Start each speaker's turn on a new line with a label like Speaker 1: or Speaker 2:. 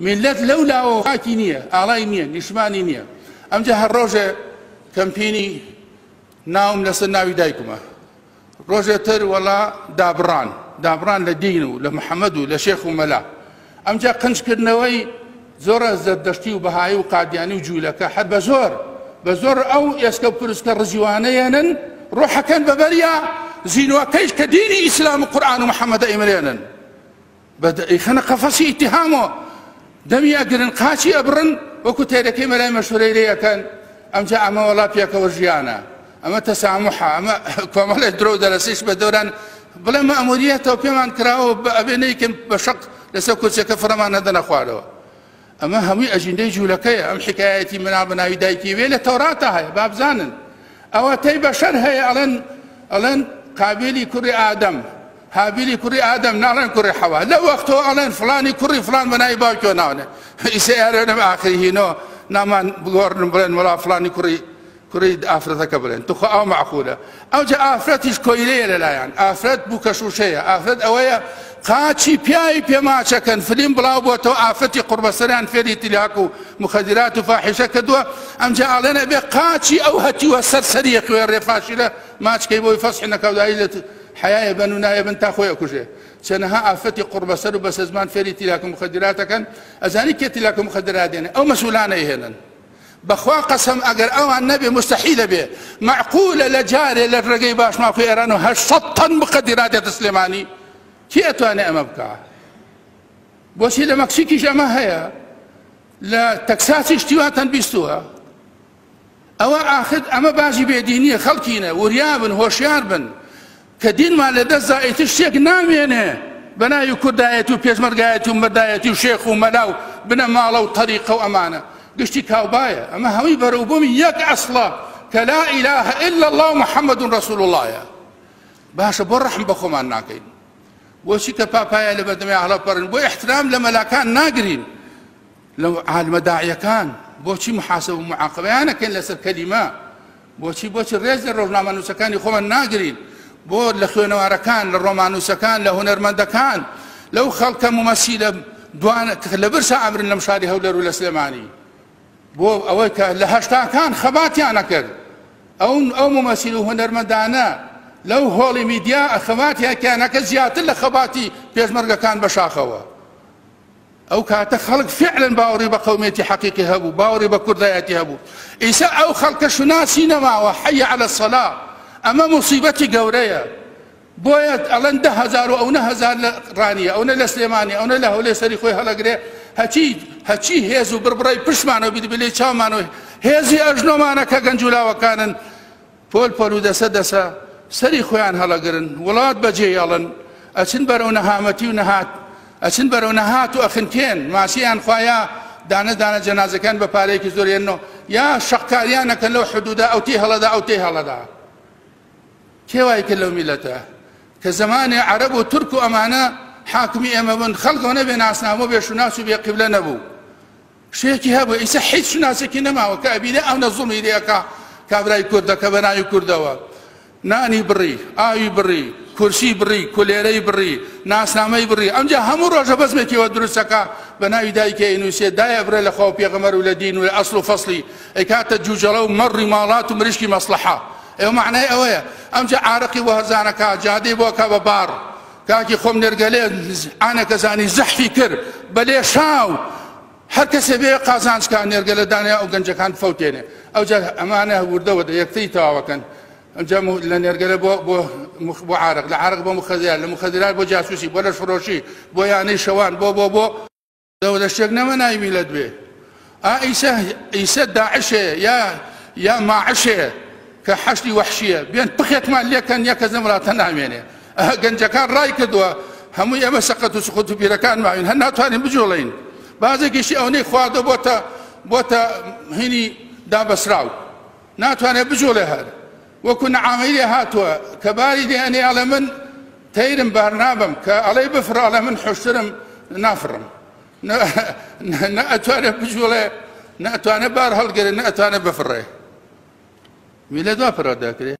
Speaker 1: میللەت لەو لاوە خاکی نییە، ئاڵای نییە، نیشتمانی نییە. ئەمجا هەر ڕۆژێ کەمپینی ناوم لەسەر ناوی دایکمە، ڕۆژێ تر وەڵا دابڕان، دابڕان لە دین و لە محەممەد و لە شێخ و مەلا. ئەمجا قنجکردنەوەی زۆرە زەردەشتی و بەهایی و قادیانی و جوولەکە هەر بە زۆر بە زۆر ئەو ئێسکە و پروسکە ڕزیوانە یەنن ڕۆحەکەن بەبەریا زینوەکەیش کە دینی ئیسلام و قورئان و محەممەدە ئەیمرێنن. ئەیخەنە قەفەسی ئیتیهامەوە، دەمی ئەگرن، قاچی ئەبڕن، وەکو تەیرەکەی مەلای مەشهورەی لێ ئەکەن. ئەمجا ئەمە وەڵا پێکەوە ژیانە، ئەمە تەساموحە، ئەمە کۆمەڵێ درۆ و دەلەسیش بە دەوران بڵێ مەئموریەتەوە پێمان کراوە ئەبێ نەیکەن بە شەق لەسەر کورسیەکە فڕەمان نەدەنە خوارەوە. ئەمە هەمووی ئەژیندەی جوولەکەیە. ئەم حکایەتی مناڵ بە ناوی دایکی وێ لە تەوراتا هەیە، با بزانن ئەوە تەی بەشەر هەیە. ئەڵێن ئەڵێن قابیلی کوڕی ئادەم، هابیلی کوڕی ئادەم، ناڵێن کوڕی حەوا. لەو وەختەوە ئەڵێن فڵانی کوڕی فڵان بە ناوی باوکیەوە ناونێ. ئیسە ئێرەنم ئاخری هینۆ نامان بگۆڕن بڵێن وەڵا فڵانی کوڕی کوڕی ئافرەتەکە بڵێن، توخوا ئەو مەعقولە؟ ئەوجا ئافرەتیش کۆیلەیە لەلایەن، ئافرەت بووکە شوشەیە، ئافرەت ئەوەیە قاچی پیاوی پێماچەکەن. فلیم بڵاو بۆتەوە ئافرەتی قوڕبەسەریان فێری تلیاک و مخدرات و فاحیشە کردووە. ئەمجا ئاڵێن ئەبێ قاچی ئەو هەتیوە سەر سەریە خوێڕێ فاشلە ماچکەی بۆی فەسح نەکەودایی لە حەیایە بەن و نایە بن تا خۆی ئەکوژێ. چەنەها ئافرەتی قوڕبەسەر و بەسەزمان فێری تیلاک و مخدرات ئەکەن. ئەزانی کێ تیلاک و مخدرات دێنێ؟ ئەو مەسئولانە ئەیهێنن. بەخوا قەسەم ئەگەر ئەوان نەبێ مستحیلە بێ. مەعقولە لە جارێ لە ڕێگەی باشماخی ئێران و 800 تەن مخدرات دێتە سلێمانی؟ کێ ئەتوانێ ئەمە بکا؟ بۆچی لە مەکسیکیش ئەمە هەیە، لە تەکساسیش تیواتان بیستووە؟ ئەوە ئاخر ئەمە باجی بێدینیە. خەڵکینە وریابن، هۆشیار بن کە دینمان لە دەستدا ئیتر شتێک نامێنێ بە ناوی کوردایەتی و پێشمەرگایەتی و مەردایەتی و شێخ و مەلا و بنەماڵە و تەریقە و ئەمانە گشتی کاوبایە. ئەمە هەمووی بەرەوبوومی یەک ئەسڵە کە لا ئیلاهە ئیلا اللە و محەممەد ڕەسوول اللهیە. باشە بۆ ڕەحم بە خۆمان ناکەین؟ بۆچی کە پاپایە لە بەردەمی هەڵەپەڕین؟ بۆ ئیحترام لە مەلاکان ناگرین، لە عالمە داعیەکان؟ بۆچی محاسبە و معاقبەیان نەکەین لەسەر کەلیمە؟ بۆچی بۆچی ڕێز لە ڕۆژنامەنووسەکانی خۆمان ناگرین؟ بۆ لە خوێنەوارەکان، لە ڕۆماننووسەکان، لە هونەرمەندەکان، لەو خەڵکە مومەسیلە دوانە کە لە برسا ئەمرن لەم شاری هەولێر و لە سلێمانی، بۆ ئەوەی کە لە هەشتاکان خەباتیان نەکرد ئەو ئەو مومەسیل و هونەرمەندانە لەو هۆڵی میدیا خەباتیان نەکە زیاتر لە خەباتی پێشمەرگەکان بە شاخەوە. ئەو کاتە خەڵک فعلا باوەڕی بە قەومیەتی حەقیقی هەبوو، باوەڕی بە کوردایەتی هەبوو. ئیسا ئەو خەڵکە شوناسی نەماوە. حەی عەلە الصەلا. ئەمە موسیبەتی گەورەیە. بۆیە ئەڵێن 10,000 و ئەو 9,000 لە ڕانیە، ئەو نە لە سلێمانی، ئەو نە لە هەولێر سەری خۆی هەڵەگرێ. هەچی هەچی هێز و بڕبڕەی پشتمانەوە بیدبلەی چاومانەوە هێزی ئەژنۆمانە کە گەنج و لاوەکانن پۆل پۆل و دەسە دەسە سەری خۆیان هەڵەگرن، وڵات بەجێ یەڵن، ئەچن بەرەو نەهامەتی و نەهات، ئەچن بەرەو نەهات و ئەخنکێن. ماسییان خوا یا دانە دانە جەنازەکان بە پارەیەکی زۆر یەنەوە یا شەقکاریان ئەکەن لەو حدوودە، ئەو تێی هەڵەدا ئەو تێی هەڵەدا. کێ وای کرد لەو میلەتە کە زەمانێ عەرەب و تورک و ئەمانە حاکمی ئێمە بوون، خەڵک ئەوەنە بێ ناسنامە و بێ شوناس و بێ قیبلە نەبوو، شتێکی هەبوو. ئیسە هیچ شوناسێکی نەماوە کە ئەبینێ ئەونە زوڵمی لێ ئەکا کابرای کوردە کە بە ناوی کوردەوە نانی بڕی، ئاوی بڕی، کورسی بڕی، کولێرەی بڕی، ناسنامەی بڕی. ئەمجا هەموو ڕۆژە بەزمێکیەوە دروستەکە بە ناوی دایکە ئەینووسێ، دایە بڕێ لە خوا و پێغەمبەر و لە دین و لە ئەسڵ و فەسڵی، ئەیکاتە جوجەڵە و مەڕی ماڵات و مریشکی مەسڵەحە. ئێوە مەعنای ئەوەیە ئەمجا عارەقی بۆ هەرزانەکە جادەی بۆ ئەکا بە باڕ. کاکی خۆم نێرگەلێ عانەکە زانی زەحفی کرد بە لێشاو، هەر کەسێ بێ قازانج کا نێرگەلە دانێ ئەو گەنجەکان فەوتێنێ. ئەوجا ئەمانە وردە وردە یەکتری تەواوەکەن. ئەمجا لە نێرگەلە بۆ بۆ بۆ عارەق، لە عارەق بۆ مخەدرات، لە مخەدرات بۆ جاسوسی، بۆ لەشفرۆشی، بۆ یانەی شەوان، بۆ بۆ بۆ دەوە شتێک نەمە ناوی میلەت بێ. ئا ئیسە ئیسە داعشێ یا یا ماعشێ کە حەشدی وەحشیە بێن پخێکمان لێکەن یەک کەس لەم وڵاتە نامێنێ. گەنجەکان ڕای کردووە، هەمووی ئێمە سەقەت و سوخت و پیرەکان ماوین، هەر ناتوانین بجوڵین. بازێکیشی ئەوەنەی خواردە بۆتە بۆتە هینی دابەسراو، ناتوانێت بجوڵێ. هەر وەکو نەعامەی لێ هاتووە کە باری لێ ئەنێ ئەڵێ من تەیرم بار نابم، کە ئەڵێ بفڕ ئەڵێ من حوشترم نافڕم. نە ئەتوانێت بجوڵێ، نە ئەتوانێت بار هەڵگرێ، نە ئەتوانێت بفڕێ. میلەت وا پەروەردە کرێ.